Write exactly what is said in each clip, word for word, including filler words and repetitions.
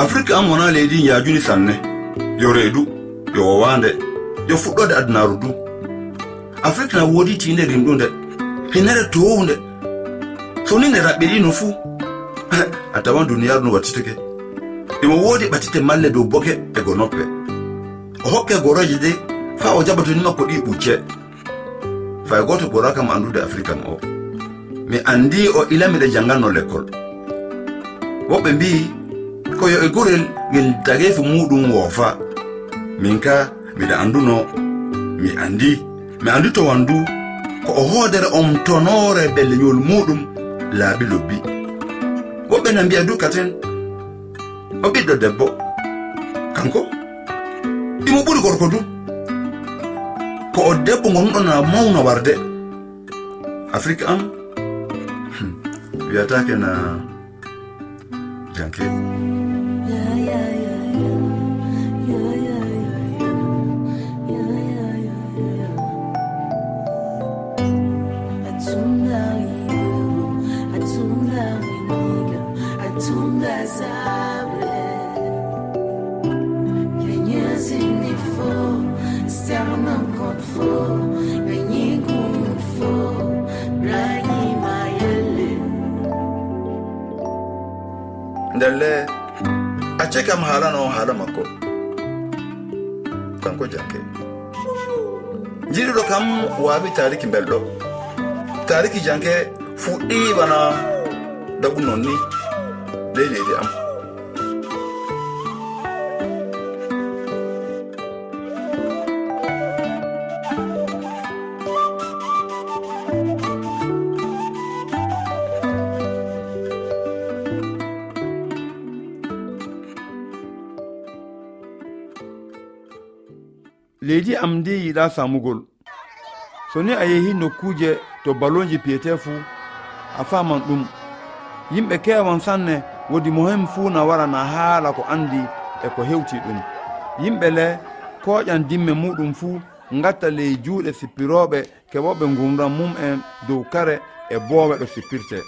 Afrik am wonaa leydi njaajuni sanne, yo reedu, yo wowaande, yo fuɗɗoode adunaaru du. Afrik na woodi tiinde rimɗunde, hinere toowunde. So ni nde raɓɓiɗi no fuu, a tawan duniyaaru no wattitake. Imo woodi ɓatitte malle dow boke e go noppe. O hokke gorooje de faa o jaɓa toni makko ɗi ɓucce. Fay gooto ɓuraaka mo anndude Afrik am o. Mi anndi o ila miɗa jannganno lekkol. Woɓɓe mbi'i ko yo e gorel ngel tageefu muuɗum woofa. Min ka miɗa annduno, mi anndi, mi anndi to wanndu ko o hoodere om tonoore ɓe leñol muuɗum laabi lobbi. Woɓɓe na mbi'a du katen o ɓiɗɗo debbo. Kanko imo ɓuri gorko du. Ko o debbo ngonɗo na mawna warde. Afrik am, hmm, wiyataake na janke. Ndelle, acce kam haalano haala makko. Kanko janke. Jiɗuɗo kam waawi taariki mbelɗo. Taariki janke fuɗɗi bana daɓu non ni. Dey leydi am. Leydi am ndi yiɗaa saamugol. So ni a yehi nokkuuje to balooji piyetee fuu, a faaman ɗum. Yimɓe keewan sanne, woodi mohem fuu na wara na haala ko anndi e ko hewti ɗum. Yimɓe le kooƴan dimme muuɗum fuu, ngatta ley juuɗe sippirooɓe keɓooɓe ngurndan mum'en dow kare e boowe ɗo sippirtee.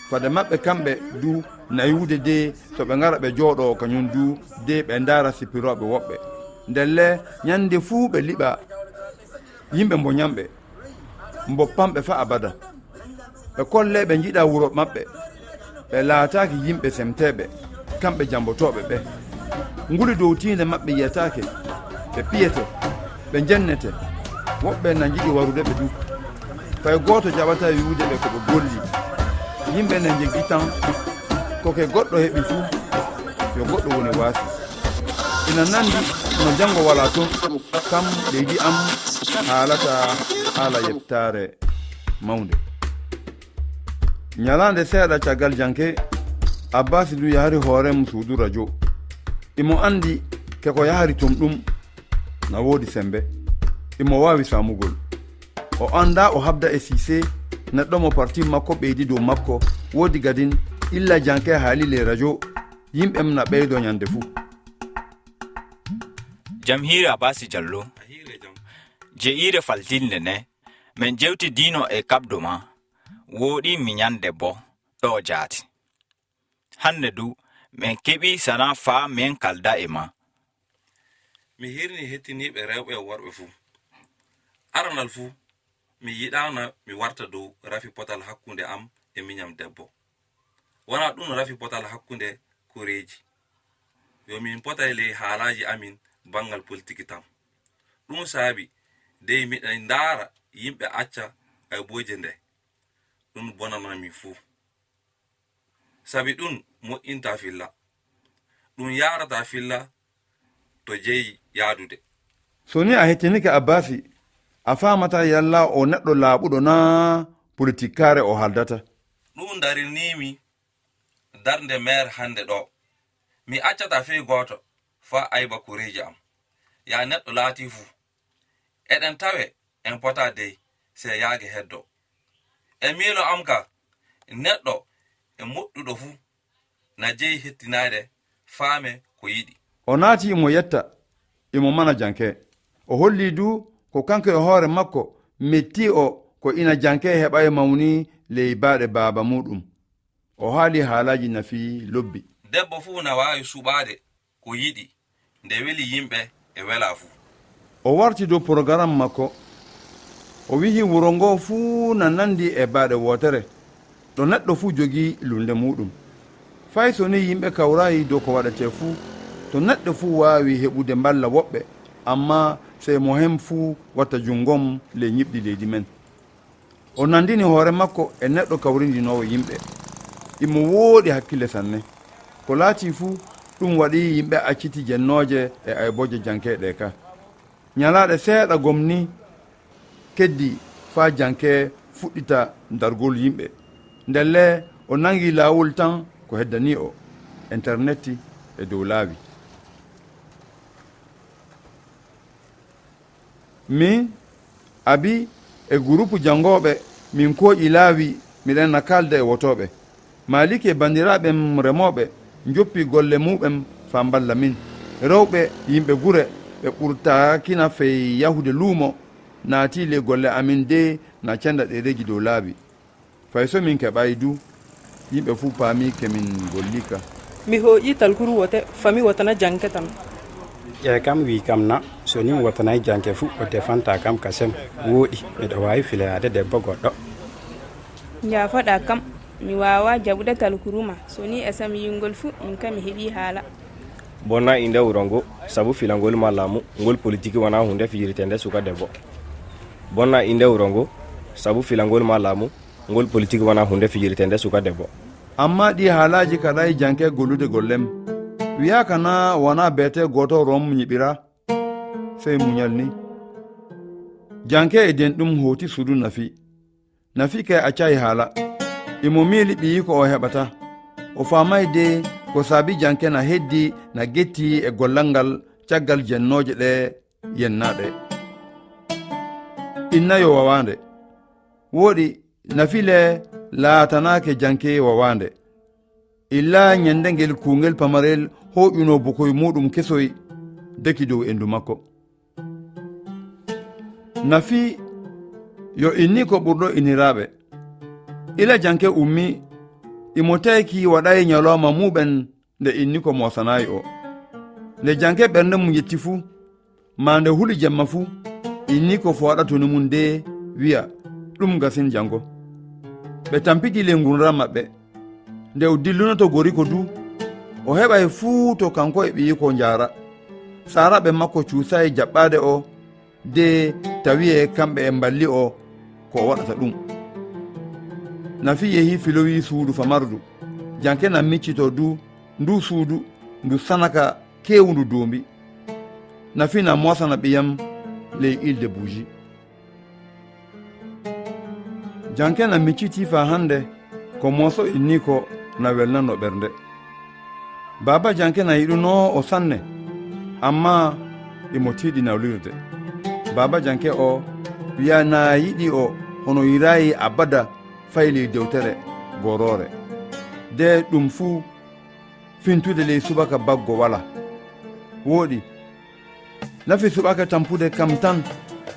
Fade maɓɓe kamɓe du na yiwude de so ɓe ngara ɓe jooɗoo kanyum du de ɓe ndaara sippirooɓe woɓɓe. Ndelle nyannde fuu ɓe liɓa yimɓe mbo nyamɓe, mbo pamɓe faa abada. Ɓe kollee ɓe njiɗaa wuro maɓɓe. Ɓe laataaki yimɓe semteeɓe, kamɓe jammbotooɓe ɓe. Nguli dow tiinde maɓɓe yiyataake. Ɓe piyete, ɓe njennete. Woɓɓe na njiɗi warude ɓe du. Fay gooto jaɓataa wi'ude ɓe ko ɓe golli. Yimɓe ne njeggi tan. Ko ke goɗɗo heɓi fuu, yo goɗɗo woni waasi. Ina nandi no janngo walaa toon, kam leydi am haalata haala yettaare mawnde. Nyalaande seeɗa caggal janke, Abbaasi du yahari hoore mum suudu rajo. Imo anndi ke ko yahari toon ɗum na woodi semmbe. Imo waawi saamugol. O anndaa o habda e Siise, neɗɗo mo parti makko ɓeydi dow makko. Woodi gadin, illa janke haali ley rajo, yimɓe mum na ɓeydoo nyannde fuu. Jam hiiri Abbaasi Jallo. Jeyiire faltiinde ne, min jewtidiino e kaɓdo ma, wooɗi mi nyannde bo ɗo jaati. Hannde du, min keɓi sana faa min kalda e ma. Mi hirni hettiniiɓe rewɓe e worɓe fuu. Aranal fuu, mi yiɗaana mi warta dow rafi potal hakkunde am e minyam debbo. Wanaa ɗum rafi potal hakkunde koreeji. Yo min potay ley haalaaji amin banngal politiki tan. Ɗum saabi dey miɗa ndaara yimɓe acca aybuuje nde. Ɗum bonana min fuu. Sabi ɗum moƴƴinta filla. Ɗum yaarata filla to jeyi yaadude. So ni a hettinike Abbaasi, a faamataa yalla o neɗɗo laaɓuɗo naa politikkaare o haaldata. Ɗum darinii mi darnde meer hannde ɗo. Mi accataa fey gooto faa ayba koreeji am. Yaa neɗɗo laatii fuu. Eɗen tawe en potaa dey sey yaage heddo. E miilo am ka, neɗɗo e moƴƴuɗo fuu na jeyi hettinaade faame ko yiɗi. O naati imo yetta, imo mana janke. O holli du ko kanko e hoore makko metti o ko ina janke heɓay mawni ley baaɗe baaba muuɗum. O haali haalaaji nafi lobbi. Debbo fuu na waawi suɓaade ko yiɗi, nde weli yimɓe e welaa fuu. O warti dow porogaram makko. O wi'i wuro ngoo fuu na nanndi e baaɗe wootere, ɗo neɗɗo fuu jogii luulnde muuɗum. Fay so nii yimɓe kawraay dow ko waɗetee fuu, to neɗɗo fuu waawi heɓude mballa woɓɓe, ammaa sey mo hem fuu watta junngo mum ley ñiiɓdi leydi men. O nanndini hoore makko e neɗɗo kawrindinoowo yimɓe. Imo woodi hakkille sanne. Ko laatii fuu, ɗum waɗi yimɓe acciti jennooje e aybooje janke ɗe ka. Ñalaaɗe seeɗa gom ni keddi faa janke fuɗɗita dargol yimɓe. Ndelle o nanngi laawol tan ko heddanii o, internetti e dow laawi. Min, Abi e gurupu janngooɓe, min kooƴi laawi, miɗen na kaalda e wotooɓe. Maaliki e banndiraaɓe am remooɓe njoppi golle muɓɓen faa mballa min. Rewɓe yimɓe gure ɓe ɓurtaakina fey yahude luumo, naatii ley golle amin de na cennda ɗereeji dow laawi. Fay so min keɓaay du, yimɓe fuu paamii ke min golli ka. Mi hooƴii talkuru wote, faa mi wotana janke tan. Ƴee kam wii kam na, so nii mi wotanaay janke fu, o defanta kam kasem. Wooɗi, miɗo waawi filayaade debbo goɗɗo. Njaafoɗaa kam, mi waawaa jaɓude talkuru ma. So nii esam yiingol fu, min kam mi heɓii haala. Bonna innde wuro ngo, sabu filangol ma laamu, ngol politiki wanaa huunde fijirteende suka debbo. Bonna innde wuro ngo, sabu filangol ma laamu, ngol politiki wanaa huunde fijirteende suka debbo. Ammaa ɗii haalaaji kaɗaay janke gollude gollem. Wiyaaka na wanaa beete gooto Rom ñiɓiraa? Sey muñal ni. Janke e den ɗum hooti suudu Nafi. Nafi kay accaay haala. Imo miili ɓiyiiko o heɓata. O faamaay de ko saabi janke na heddi na getti e gollal ngal caggal jennooje ɗe yennaaɗe. Inna yo wawaande. Wooɗi, Nafi le laatanaake janke wawaande. Illa ñande ngel kuungel pamarel hooƴunoo bukoy muuɗum kesoy deki dow endu makko. Nafi yo inniiko ɓurɗo inniraaɓe. Ila janke ummi, imo tayki waɗaay ñalawma muɓɓen nde inniiko moosanaay o. Nde janke ɓernde mum yetti fu, maa nde huli jemma fu, inniiko fooɗa toni mum de wi'a, ɗum gasin janngo. Ɓe tampiti ley ngurndan maɓɓe. Nde o dillunoto goriiko du, o heɓay fuu to kanko e ɓiyiiko njaara. Saaraaɓe makko cuusaay jaɓɓaade o, de tawiyee kamɓe e mballi o ko o waɗata ɗum. Nafi yehi filowi suudu famardu. Janke na miccitoo du ndu suudu, ndu sanaka keewndu duumbi. Nafi na moosana ɓiyam ley Île de Bougie. Janke na miccitii faa hannde, ko mooso inniiko na welnanoo ɓernde. Baaba janke na yiɗunoo o sanne, ammaa imo tiiɗi nawlirde. Baaba janke o wi'a na yiɗi o hono yiɗaayi abada fay ley dewtere gooroore. De ɗum fuu fintude ley subaka baggo walaa. Wooɗi, Nafi suɓake tampude kam tan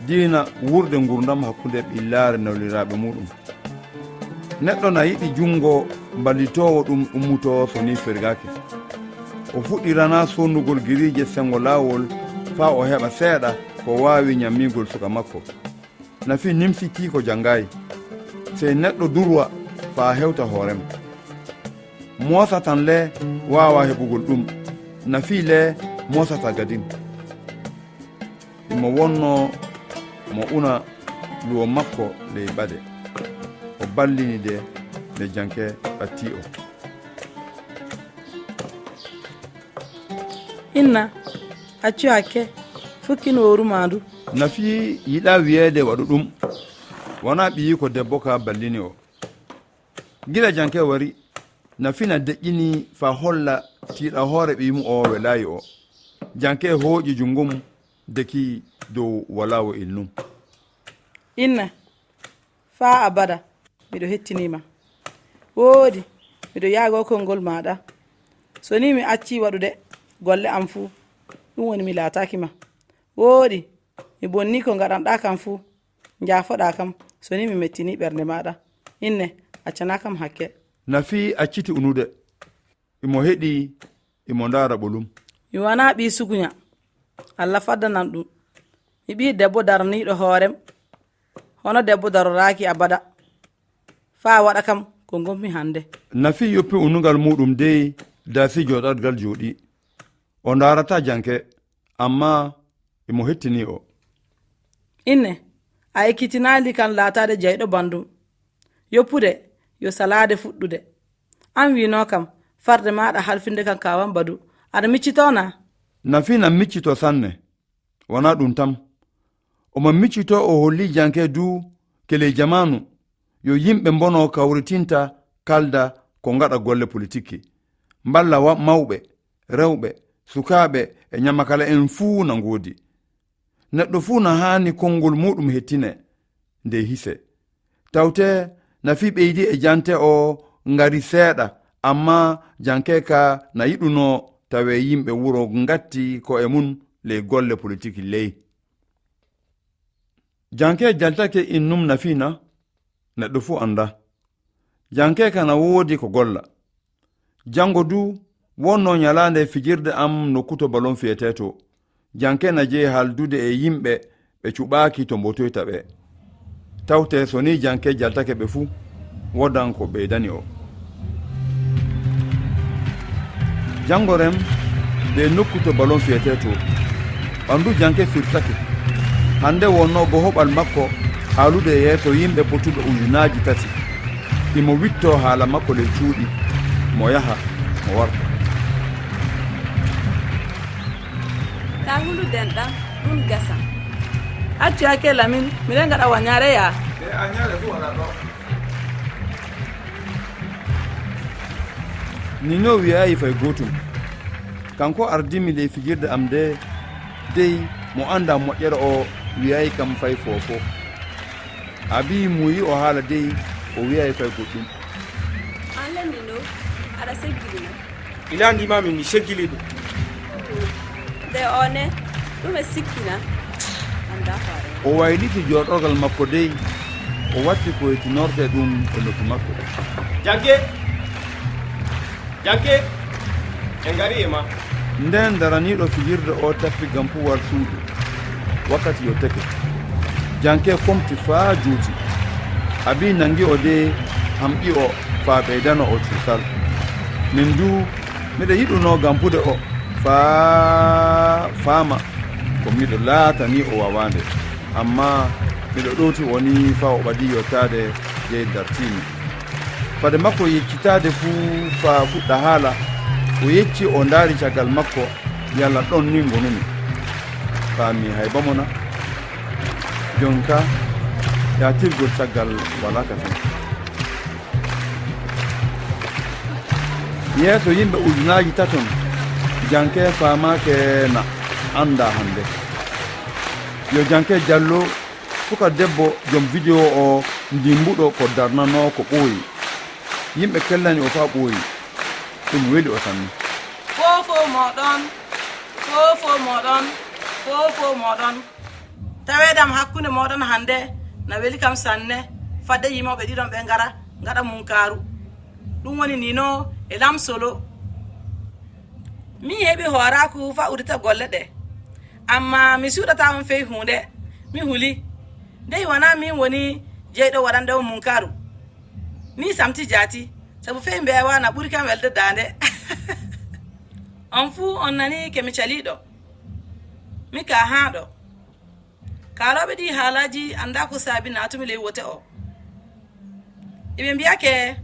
diina wuurde ngurdam hakkunde ɓillaare nawliraaɓe muuɗum. Neɗɗo na yiɗi junngo mballitoowo ɗum ummotoo so nii fergaaki. O fuɗɗiranaa sonnugol giriije senngo laawol faa o heɓa seeɗa ko waawi ñammingol suka makko. Nafi nimsitii ko janngaay. Sey neɗɗo durwa faa hewta hoorem. Moosa tan le waawaa heɓugol ɗum. Nafi le moosata gadin. Imo wonnoo mo una luwo makko ley ɓade. O ballini de nde janke ɓattii o. Inna, accu hakke, fukkin hooru maa ndu. Nafi yiɗaa wiyeede waɗu ɗum. Wanaa ɓiyiiko debbo ka ballini o. Gila janke wari, Nafi na deƴƴini faa holla tiiɗa hoore ɓiy mu o welaayi o. Janke hooƴi junngo mum deki dow walaawo innum. Inna, faa abada, miɗo hettinii ma. Wooɗi, miɗo yaagoo konngol maaɗa. So nii mi accii waɗude golle am fuu, ɗum woni mi laataaki ma. Wooɗi, mi bonnii ko ngaɗanɗaa kam fuu. Njaafoɗaa kam, so nii mi mettinii ɓernde maaɗa. Inne, accanaa kam hakke. Nafi acciti unude. imo heɗi, imo ndaara ɓolum. Mi wanaa ɓii sukunya. Alla faddanan ɗum. Mi ɓii debbo daraniiɗo hoorem. Hono debbo daroraaki abada. Faa waɗa kam ko ngonmi hannde. Nafi yoppi unugal muuɗum dey daasi jooɗorgal jooɗi. O ndaarataa Janke, ammaa imo hettinii o. Inne, a ekkitinaali kam laataade jayɗo banndum. Yoppude, yo salaade fuɗɗude. An wiinoo kam, farde maaɗa halfinde kam kaawan badu. Aɗa miccitoo naa? Nafi na miccitoo sanne. Wanaa ɗum tan. Omo miccitoo o hollii Janke duu ke ley jamaanu, yo yimɓe mbono kawritinta kalda ko ngaɗa golle politiki. Mballa wa-, mawɓe, rewɓe, sukaaɓe e ñamakala'en fuu na ngoodi. Neɗɗo fuu na haani konngol muuɗum hettinee, nde hise. Tawte Nafi ɓeydi e Jante o ngari seeɗa, ammaa Janke ka na yiɗunoo tawee yimɓe wuro ngatti ko'e mum ley golle politiki ley. Janke jaltake innum Nafi na? Neɗɗo fuu anndaa. Janke ka na woodi ko golla. Janngo du, wonnoo nyalaande fijirde am nokku to balon fiyetee to. Janke na jeyi haaldude e yimɓe ɓe cuɓaaki to mbotoyta ɓe. Tawte so nii Janke jaltake ɓe fuu, wodan ko ɓeydani o. Janngo rem, ɓe nokku to balon fiyetee to. Ɓanndu Janke firtake. Hannde wonnoo bohoɓal makko haalude yeeso yimɓe potuɓe ujunaaji tati. Imo wittoo haala makko ley cuuɗi, mo yaha, mo warta. Taa hulu denɗam, ɗun gasan. Accu hakke Lamin, miɗen gaɗa wañaare yaa. E a ñaare fu wala ɗo. Nino wi'aayi fay gootum. Kanko ardimi ley fijirde am nde, dey mo anndaa moƴƴere o wi'aayi kam fay foofo. Abi muuyi o haala dey, o wi'aayi fay goɗɗum. An le Nino, aɗa seggili na? Ila ndima min mi seggili ɗum. Nde o ne, ɗum e sikkina. Anndaa hoore. O wayliti jooɗorgal makko dey, o watti ko yettinortee ɗum e noppi makko. Jagge! Jagge! En ngari e ma. Nden daraniiɗo fijirde o tappi gampuwal suudu. Wakkati yo teke. Janke fomti faa juuti. Abi nangi o de hamƴi o faa ɓeydana o cuusal. Min du, miɗo yiɗunoo gampude o faa faama ko miɗo laatanii o waawaande. Ammaa miɗo ɗowti o nii faa o ɓadii yottaade jey dartiimi. Fade makko yeccitaade fuu faa fuɗɗa haala, o yecci o ndaari caggal makko, yalla ɗon ni ngonumi. Faami hay bamo na? Jonka, yaatirgol caggal walaa ka fen. Yeeso yimɓe ujunaaji taton, Janke faamaake na anndaa hannde. Yo Janke Jallo, suka debbo jom video o ndimbuɗo ko darnanoo ko ɓooyi. Yimɓe kellani o faa ɓooyi. Ɗum weli o sanne. Foofo mooɗon, foofo mooɗon, foofo mooɗon. Taweedam hakkunde mooɗon hannde na weli kam sanne, fadde yimooɓe ɗiɗon ɓe ngara, ngaɗa munkaaru. Ɗum woni Nino e Lamsolo. Min heɓi hooraaku faa uddita golle ɗe. Ammaa mi suuɗataa on fey huunde. Mi huli. Dey wanaa min woni jeyɗo waɗande on munkaaru. Mi samti jaati, sabu fey mbeewa na ɓuri kam welde daande. On fuu on nanii ke mi caliiɗo. Mi kaahaaɗo. Kaalooɓe ɗii haalaaji anndaa ko saabi naatumi ley wote o. Iɓe mbi'a ke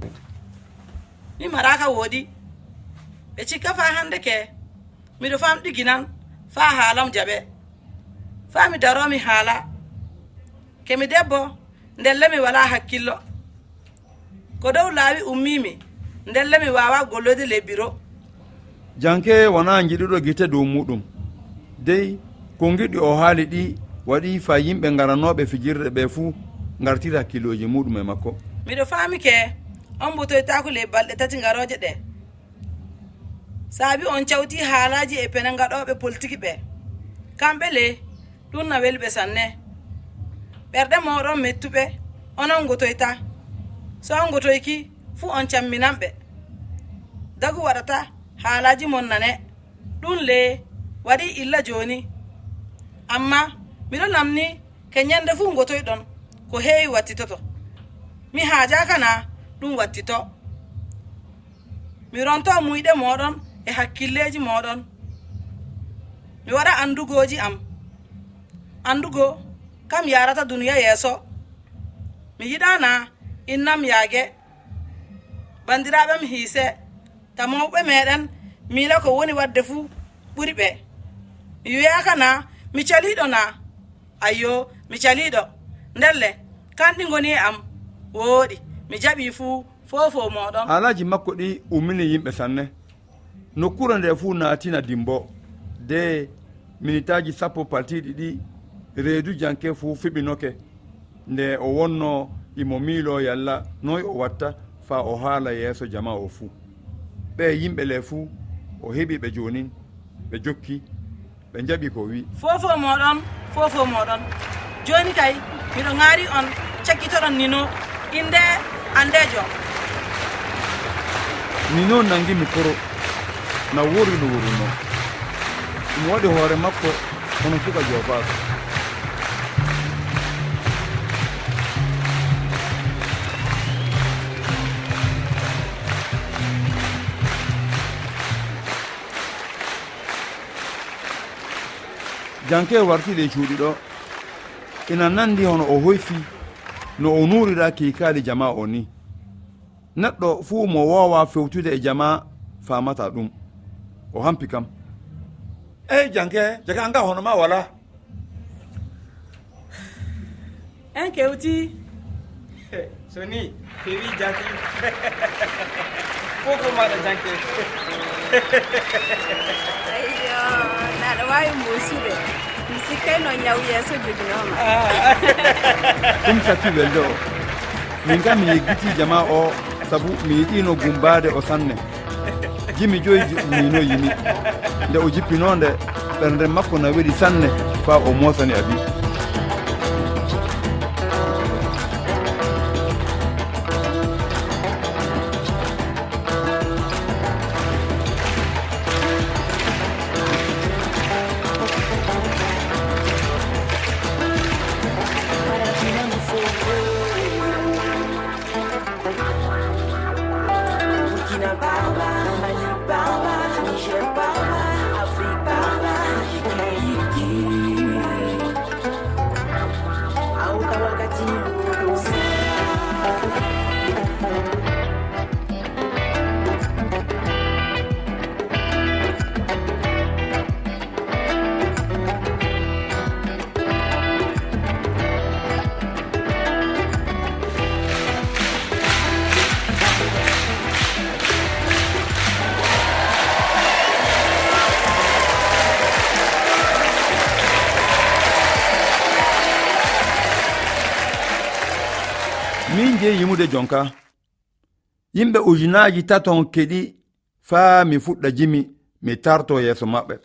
mi maraaka wooɗi. Ɓe cikka faa hannde ke miɗo famɗi ginan faa haalam jaɓe. Faa mi daroo mi haala. Ke mi debbo, ndelle mi walaa hakkillo. Ko dow laawi ummiimi, ndelle mi waawaa golloyde ley biro. Janke wanaa jiɗuɗo gite dow muuɗum. Dey, ko ngiɗi o haali ɗi waɗi faa yimɓe ngaranooɓe fijirde ɓe fuu ngartira hakkillooji muuɗum e makko. Miɗo faami ke, on mbotoytaako ley balɗe tati ngarooje ɗe. Saabi on cawtii haalaaji e pene ngaɗooɓe politiki ɓe. Kamɓe le, ɗum na weli ɓe sanne. Ɓerɗe mooɗon mettuɓe, onon ngotoytaa. So on ngotoyki, fuu on camminan ɓe. Dagu waɗata haalaaji mon nane. Ɗum le waɗi illa jooni. Amma miɗo namni ke ñande fuu ngotoyɗon ko heewi wattitoto. Mi haajaaka naa ɗum wattito. Mi ronto muyɗe mooɗon e hakkilleeji mooɗon. Mi waɗa anndugooji am. Anndugo kam yaarata duniya yeeso. Mi yiɗaa naa innam yaage. Banndiraaɓe am hiise, ta mawɓe meeɗen miila ko woni waɗde fuu ɓuri ɓe. Mi wiyaaka naa mi caliiɗo naa? Ayyo, mi caliiɗo. Ndelle, kanɗi ngoni e am. Wooɗi, mi jaɓii fuu foofo mooɗon. Haalaaji makko ɗi ummini yimɓe sanne. Nokkuure nde fuu naatina dimbo. De minitaaji sappo paltiiɗi ɗi, reedu janke fuu fiɓinoke. Nde o wonnoo imo miiloo yalla noy o watta faa o haala yeeso jamaa o fuu. Ɓee yimɓe le fuu o heɓi ɓe joonin, ɓe jokki, ɓe njaɓi ko o wi'i. Foofo mooɗon, foofo mooɗon. Jooni kay, miɗo ŋaari on cakkitoɗon Nino, innde anndeejo. Nino nanngi mikoro, na worri no worruno. Imo waɗi hoore makko hono suka joofaaɗo. Janke warti ley cuuɗi ɗo, ina nanndi hono o hoyfi no o nuurira kiikaali jamaa o ni. Neɗɗo fuu mo woowaa fewtude e jamaa faamata ɗum. O hampi kam. Eey, janke, jaka an ka hono ma wala. En kewti. So ni, fewi jaki. Foofo maɗa janke. Ayyo, naɗa wawi muusude. Mi sikkay no ñaw yeeso joginoma. Ɗum satti welde o. Min kam mi yeggiti jama o, sabu mi yiɗino gumbaade o sanne. Jimi joyi ji-, mino yimi. Nde o jippinoo nde, ɓernde makko na weli sanne, faa o moosani Abi. Min jeyi yimude jonka. Yimɓe ujunaaji taton keɗi faa mi fuɗɗa jimi, mi tarto yeeso maɓɓe.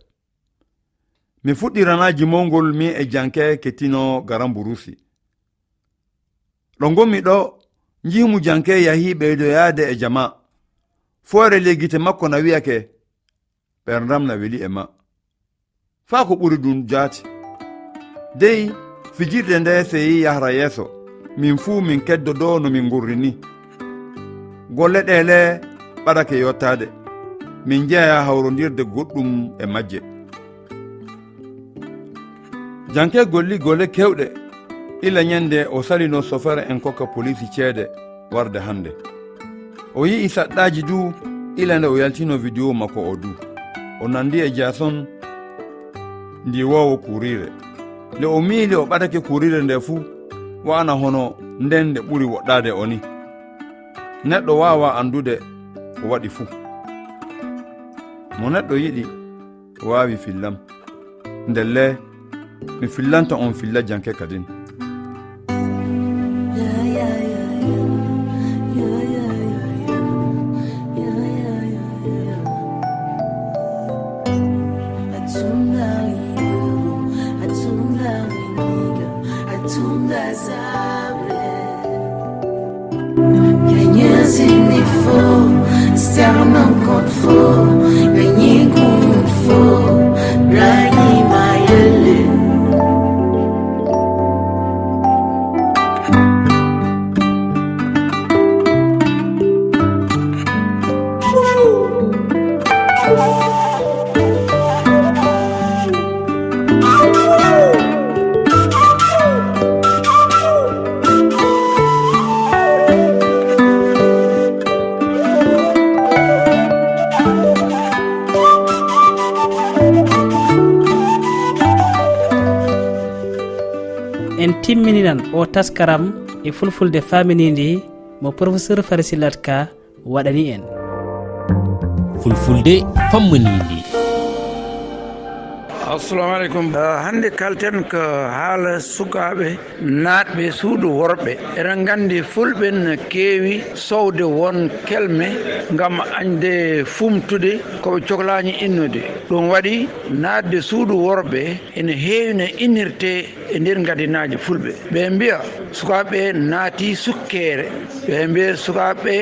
Mi fuɗɗiranaa jimol ngol min e janke kettinoo garamburusi. Ɗo ngonmi ɗo, njihimu janke yahii ɓeydoyaade e jama. Fooyre ley gite makko na wi'ake, ɓerndam na weli e ma. Faa ko ɓuri ɗum jaati. Dey, fijirde nde seyii yahra yeeso, min fuu min keddodoo no min ngurri ni. Golle ɗee le ɓadake yottaade, min njeyaa hawrondirde goɗɗum e majje. Janke golli golle kewɗe, ila ñande o salino sofere en kokka poliisi ceede warde hannde. O yi'i saɗɗaaji du, ila nde o yaltino video makko o du. O nandi e Jason ndiwoowo kuuriire. Nde o miili o ɓadake kuuriire nde fu, wa'ana hono nden nde ɓuri woɗɗaade o ni. Neɗɗo waawaa anndude ko waɗi fu. Mo neɗɗo yiɗi waawi fillam. Ndelle, mi fillanta on filla janke kadin. Ganhas e nem for, se ela não conta. En timmininan o taskaram e fulfulde faaminiinde mo Professeur Fari Sillat Ka waɗani en. Fulfulde famminiinde. Assalamu alaikum. Ah, hannde kalten ko haala sukaaɓe naatɓe suudu worɓe. Eɗen nganndi fulɓe no keewi sowde won kelme ngam añde fumtude ko ɓe coklaani innude. Ɗum waɗi naatde suudu worɓe ene heewi no innirtee e nder ngadinaaji fulɓe. Ɓe mbiya sukaaɓe naati sukkeere. Ɓe mbiya sukaaɓe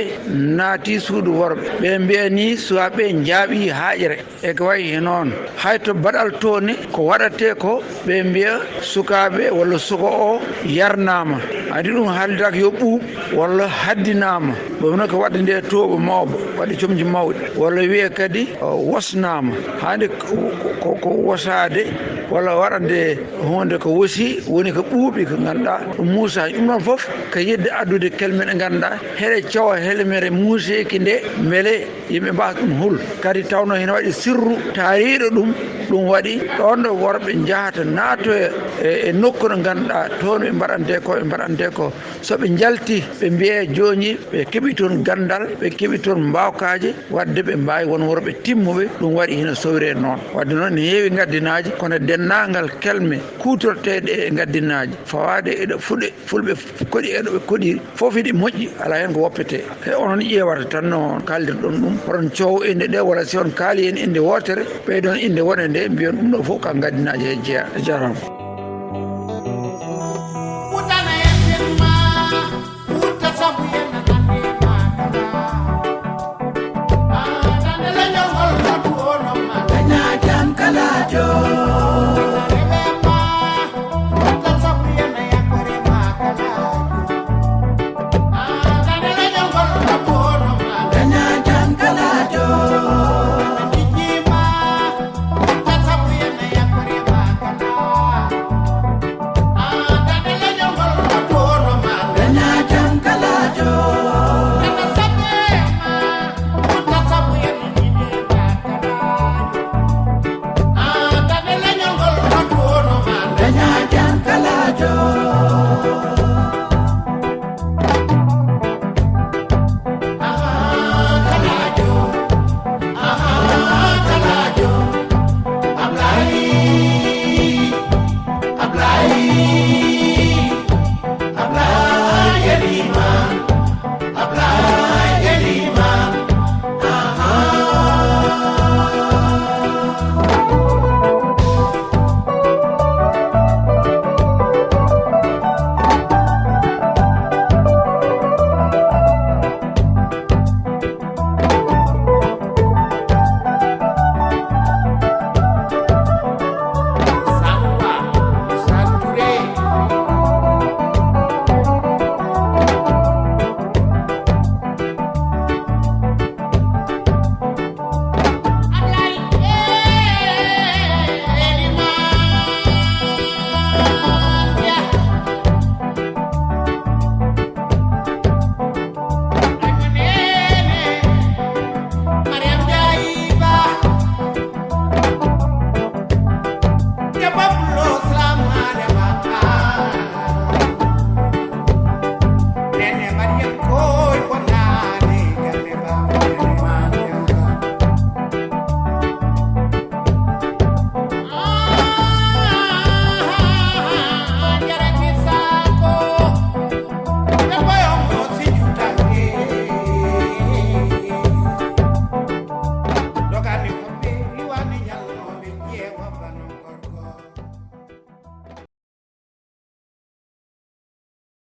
naati suudu worɓe. Ɓe mbiya ni sukaaɓe njaaɓi haaƴre. E ko wayi he noon, hay to baɗal toone ko waɗatee ko, ɓe mbiya sukaaɓe walla suka o yarnaama. Adi ɗum haaldaaka yo ɓuuɓ walla haddinaama. Ɗum noon ko waɗde nde tooɓo mawɓe, waɗde comci mawɗi. Walla wiye kadi, o, wosnaama. Hannde ko, ko, ko wosaade walla waɗande huunde ko wosi, woni ko ɓuuɓi, ko ngannduɗaa ɗum muusaani. Ɗum ɗoon fof ko yiɗde addude kelme ɗe ngannduɗaa, heɗe cowa helmere muuseeki nde, mbele yimɓe mbaawa ɗum hul. Kadi tawno hina waɗi sirru taariiɗo ɗum, ɗum waɗi ɗoon ɗo worɓe njahata naatoya e, e nokku ɗo ngannduɗaa toon ɓe mbaɗante ko, ɓe mbaɗante ko. So ɓe njalti, ɓe mbiya jooni ɓe keɓi toon ganndal, ɓe keɓi toon mbaawkaaje, waɗde ɓe mbaawi won worɓe timmuɓe, ɗum waɗi hina sowre noon. Waɗde noon ne heewi ngaddinaaji, kono denndaangal kelme kuutorteeɗe e ngaddinaaji, fawaade e ɗo fuɗe fulɓe koɗi e ɗo ɓe koɗiri, fof hiɗi moƴƴi, alaa heen ko woppetee. He onon ƴeewata tan no kaaldirɗon ɗum, hoɗon coowa innde ɗe, walla si on kaali heen innde wootere, ɓeyɗon innde wone nde, mbiyon ɗum ɗo fof ko ngaddinaaji he jeyaa. A jaaraama.